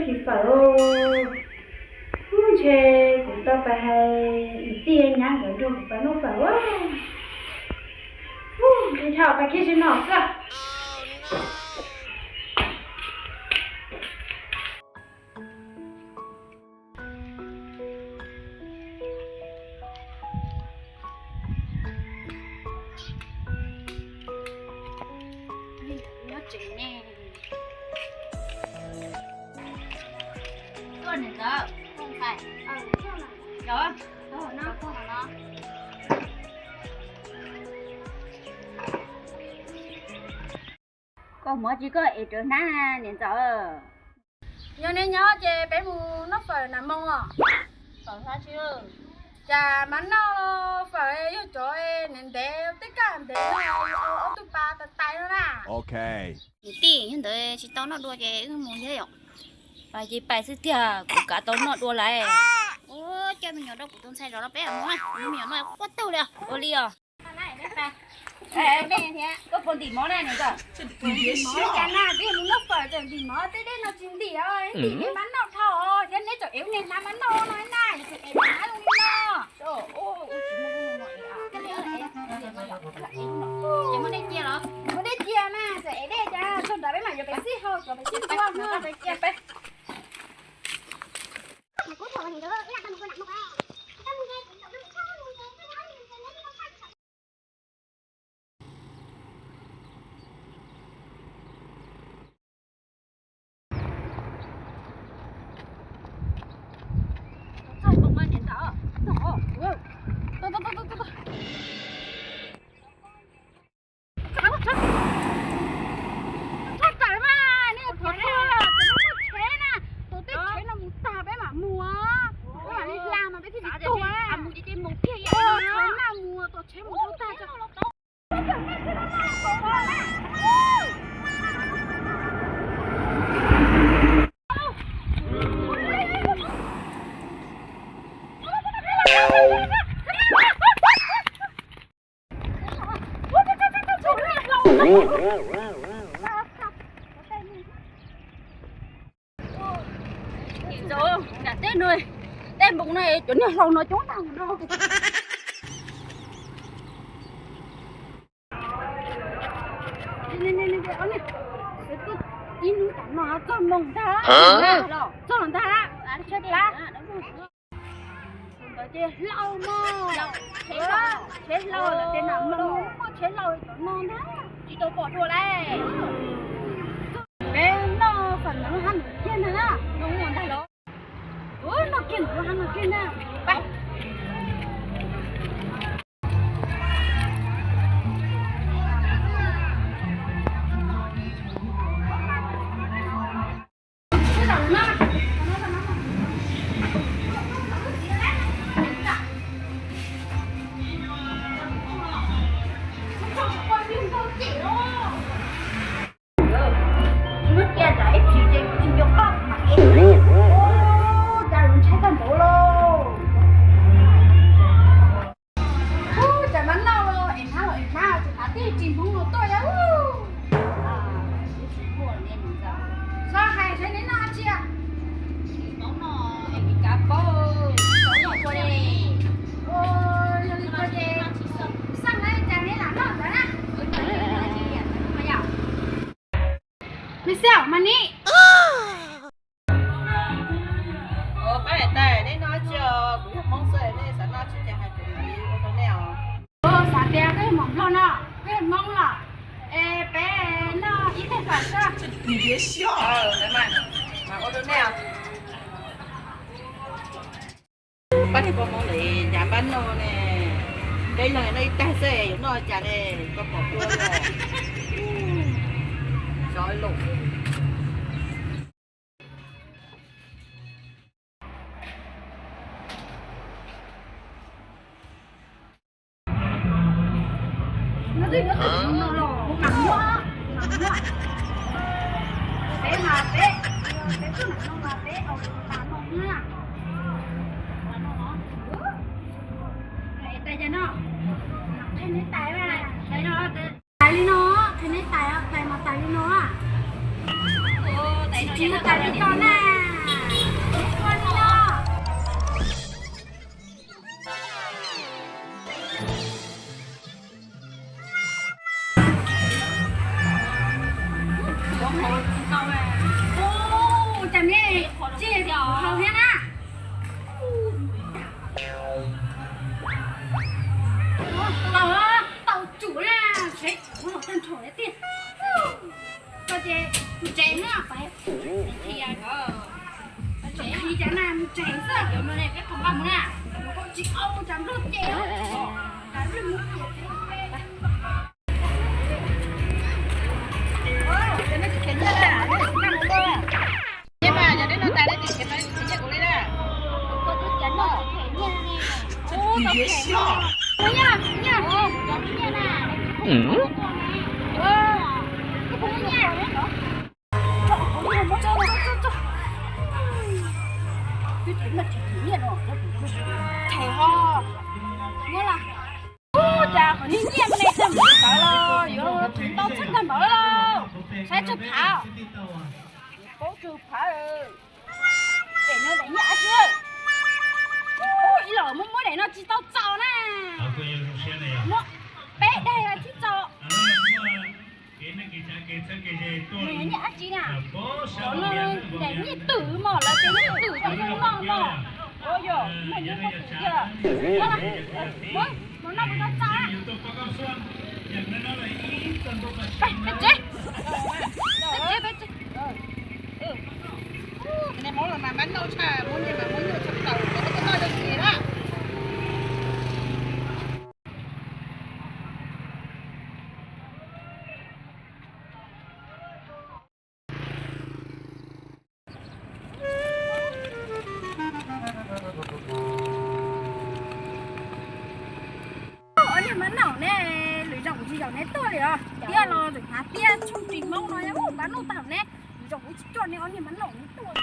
Npaj fawm, ntshe kuv tau pais hais niam tij nyab nkawd nrog kuv pais noj fawm a. Ntshe dhau pais kiag tsis no xwb. Koj hmoov tsis koj es rawv hnab niam ntxawm. Nyob neb nyob ces peb mus noj fawm nas moo os. Cas mas noj fawm yog cov ntev ntev tej kaj ntev ob tug pas tais tais no na. Niam tij, yog ntawd tsis tau noj dua ces wb mus thiab yom. Pais ces pais xwb tiag, kuv kav tau noj dua lawm. Ua coj me nyuam rau kuv tus ntxhais zov rau peb mus, me nyuam no quaj tawg li. Ua li os. Koj puas ntim mov na niam ntxawm? Ntim mov cas na, peb mus noj fawm tseem ntim mov, tej dej no tsis ntim os, ntim neb mab noj dhau os, thiab neb tseem ev niag hnab mab noj no na, tseem ev hnab zoo li no. Ces muab dej cia los? Muab dej cia na, tseem ev dej cas, txog nrad peb mam yuav peb xij hau, cov peb xij hau no. Tshaj tawm mas, nej thov tuaj, tsis muaj tsheb na, tus tej tsheb no mus tag peb mam mus, peb mam li hla mas peb thiaj li tuaj. Mus ces mus thiaj, thov maj mus, tus tsheb mus tag. Nram teb no, tej npoo no cov niag hlau no coob tag no. Ib hnub tam no txog moos ntag, txog ntag, tsheb plab. Tus ntawd ces hlau no, tsheb hlau lawm ces nram moos muaj tsheb hlau cov no ntag, tsis tau pom dua lawm. Peb noj fawm ntawm lub hab nram kiag ntag na, no mus ntag los. Ua, noj kiag ntawm lub hab no kiag ntag. Hnub cia tsam ib tsis ces kuv tsis nco qab mas es. Cas lub ntshai tag npaum lauj. Ub, cas mas noj los es hnab los es hnab, tsis hnab tij tsis hmoob los tuaj yog. Xav hais seb neb noj dab tsi? Noj es kav paub, noj ua li. Yog li ko ces xaj na, cas neb lam noj ntawd na. Me xia mas ni. Pab niam tais, neb noj tsi os? Kuv yog Hmoob xwb, nej xav noj tsi ces hais kuv ua rau nej os. Xav tias koj yog Hmoob Nplog no, koj yog Hmoob los? Es peb noj ib teg fawm xwb. Ntawd mas, mas ua rau nej os. Pab niag pog Hmoob lawm cas npaj noj ne, peb leeg noj ib teg xwb yuav noj cas ne, koj pom dua los. Sov lus. Peb mas peb, peb tuaj nram no mas peb aus tas no na. Tais cas no, qhia neb tais, tais li no, qhia neb tais, tais mas tais li no. Tsis tsis yog tais li ko na. Tsis haus thiab na. Tau, tau tsum na, seb ua los tag nrho tiag. Koj ces mus tsev na, pais qhia, mus tsev li cas na, mus tsev xwb. Peb qhov npaj mus na, mus koj tsis au tsam nplog ces, tsam nplog mus ces. Them ho, muab los. Ub, cas qhov niag nyiaj me ne txog mus tawv los yuav tau txhawj tag npaum li lauj. Saib tsawg phav, paub tsawg phav. Daim no daim nyiaj dab tsi? Ub, ib los muab muab daim no tsis tau txaus na. Muab peb daim los tsis txaus. Nws yog nyiaj dab tsi na? Cov no daim nyiaj twm mog, lawv tias nyiaj twm cov zoo no mog. Ua yog, nyiaj twm yog. Muab, muab no kuv tau txaus na. Peb tsev, peb tsev, peb tsev. Neb muab los mas mab noj tshaj, muab nyiaj mas muab nyuaj tshaj tawm, muab noj rau tsev na. Ob niag mab naum ne, lwm zaus kuv tsis yaum neb tuaj li os. Tiaj los lwm hnav tiaj tshooj tsis Hmoob no, ub, mab naum tag ne. Lwm zaus kuv tsis coj neb ob niag mab naum ne tuaj.